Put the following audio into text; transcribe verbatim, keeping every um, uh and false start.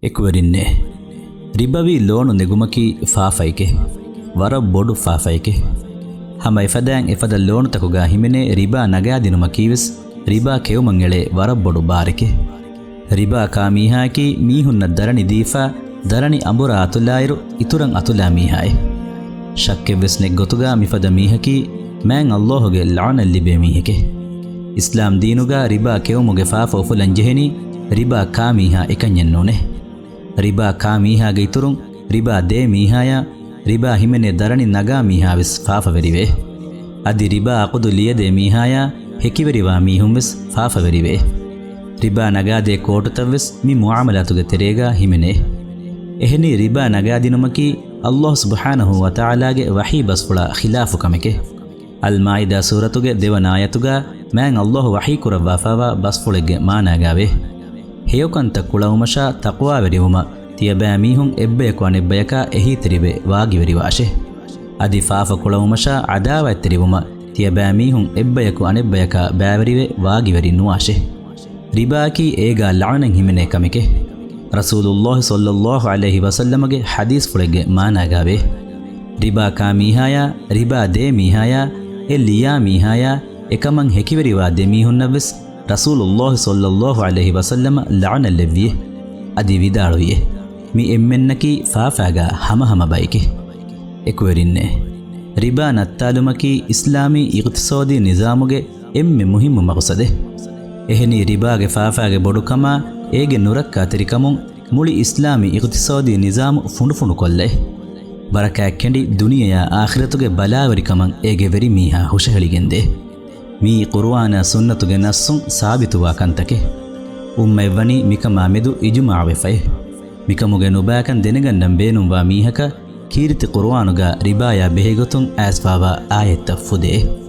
އެކުވެރިންނޭ! ރިބަވީ ލޯނު ނެގުމަކީ ފާފައެކޭ. ވަރަށް ބޮޑު ފާފައެކޭ. ހަމަ އެފަދައިން އެފަދަ ލޯނުތަކުގަ ހިމެނޭ ރިބާ ނަގާދިނުމަކީވެސް ރިބާ ކެއުމަށް އެޅޭ ވަރަށް ބޮޑު ބާރެކޭ. ރިބާ ކާ މީހާއަކީ މީހުންނަށް ދަރަނި ދީފާ، ދަރަނި އަނބުރާ އަތުލާއިރު އިތުރަށް އަތުލާ މީހާއެއް. ޝައްކެއްވެސް ނެތް ގޮތުގަ މިފަދަ މީހަކީ މާތް ﷲ ގެ ލަޢުނަތް ލިބޭ މީހެކޭ. އިސްލާމް ދީނުގަ ރިބާ ކެއުމުގެ ފާފަ އުފުލަން ޖެހެނީ ރިބާ ކާ މީހާ އެކަންޏެއް ނޫނޭ. ރިބާ ކާ މީހާގެ އިތުރުން ރިބާ ދޭ މީހާޔާ، ރިބާ ހިމެނޭ ދަރަނި ނަގާ މީހާވެސް ފާފަވެރިވޭ. އަދި ރިބާ އަޤުދު ލިޔެދޭ މީހާޔާ، ހެކިވެރިވާ މީހުންވެސް ފާފަވެރިވޭ. ރިބާ ނަގާދޭ ކޯޓުތައްވެސް މި މުޢާމަލާތުގެ ތެރޭގަ ހިމެނޭ. އެހެނީ ރިބާ ނަގާދިނުމަކީ ﷲ ސުބްޙާނަހޫ ވަތަޢާލާގެ ވަޙީ ބަސްފުޅާ ޚިލާފު ކަމެކޭ. އަލްމާއިދާ ސޫރަތުގެ ދެވަނަ އާޔަތުގަ މާތް ﷲ ވަޙީ ކުރައްވާފާވާ ބަސްފުޅެއްގެ މާނާގައިވޭ. ހެޔޮކަންތައް ކުޅައުމަށާ ތަޤްވާވެރިވުމަށް ތިޔަބައިމީހުން އެއްބަޔަކު އަނެއްބަޔަކާ އެހީތެރިވެ ވާގިވެރިވާށޭ. އަދި ފާފަ ކުޅައުމަށާ ޢަދާވާތްތެރިވުމަށް ތިޔަބައިމީހުން އެއްބަޔަކު އަނެއްބަޔަކާ ބައިވެރިވެ ވާގިވެރި ނުވާށޭ. ރިބާއަކީ އޭގާ ލަޢުނަތް ހިމެނޭ ކަމެކޭ. ރަސޫލުﷲ ޞައްލަﷲ ޢަލައިހި ވަސައްލަމަގެ ޙަދީޘްފުޅެއްގެ މާނާގައިވޭ. ރިބާ ކާ މީހާޔާ، ރިބާ ދޭ މީހާޔާ، އެ ލިޔާ މީހާޔާ، އެކަމަށް ހެކިވެރިވާ ދެ މީހުންނަށްވެސް ރަސޫލުﷲ ޞައްލަﷲ ޢަލައިހި ވަސައްލަމަ ލަޢުނަތް ލެއްވިއޭ. އަދި ވިދާޅުވިއޭ، މި އެންމެންނަކީ ފާފާގާ ހަމަހަމަ ބައެކޭ. އެކުވެރިންނޭ! ރިބާ ނައްތާލުމަކީ އިސްލާމީ އިޤްތިޞާދީ ނިޒާމުގެ އެންމެ މުހިއްމު މަޤްޞަދެއް. އެހެނީ ރިބާގެ ފާފާގެ ބޮޑުކަމާ، އޭގެ ނުރައްކާތެރިކަމުން މުޅި އިސްލާމީ އިޤްތިޞާދީ ނިޒާމު ފުނޑުފުނޑުކޮށްލައި، ބަރަކާތް ކެނޑި ދުނިޔެޔާ އާޚިރަތުގެ ބަލާވެރިކަމަށް އޭގެ ވެރިމީހާ ހުށަހެޅިގެންދޭ. މިއީ ޤުރުއާނާ ސުންނަތުގެ ނައްޞުން ސާބިތުވާ ކަންތަކެއް. އުއްމަތްވަނީ މިކަމާ މެދު އިޖުމާޢުވެފައޭ. މިކަމުގެ ނުބައިކަން ދެނެގަންނަން ބޭނުންވާ މީހަކަށް ކީރިތި ޤުރުއާނުގަ ރިބާޔާ ބެހޭގޮތުން އައިސްފާވާ އާޔަތްތައް ފުދޭ.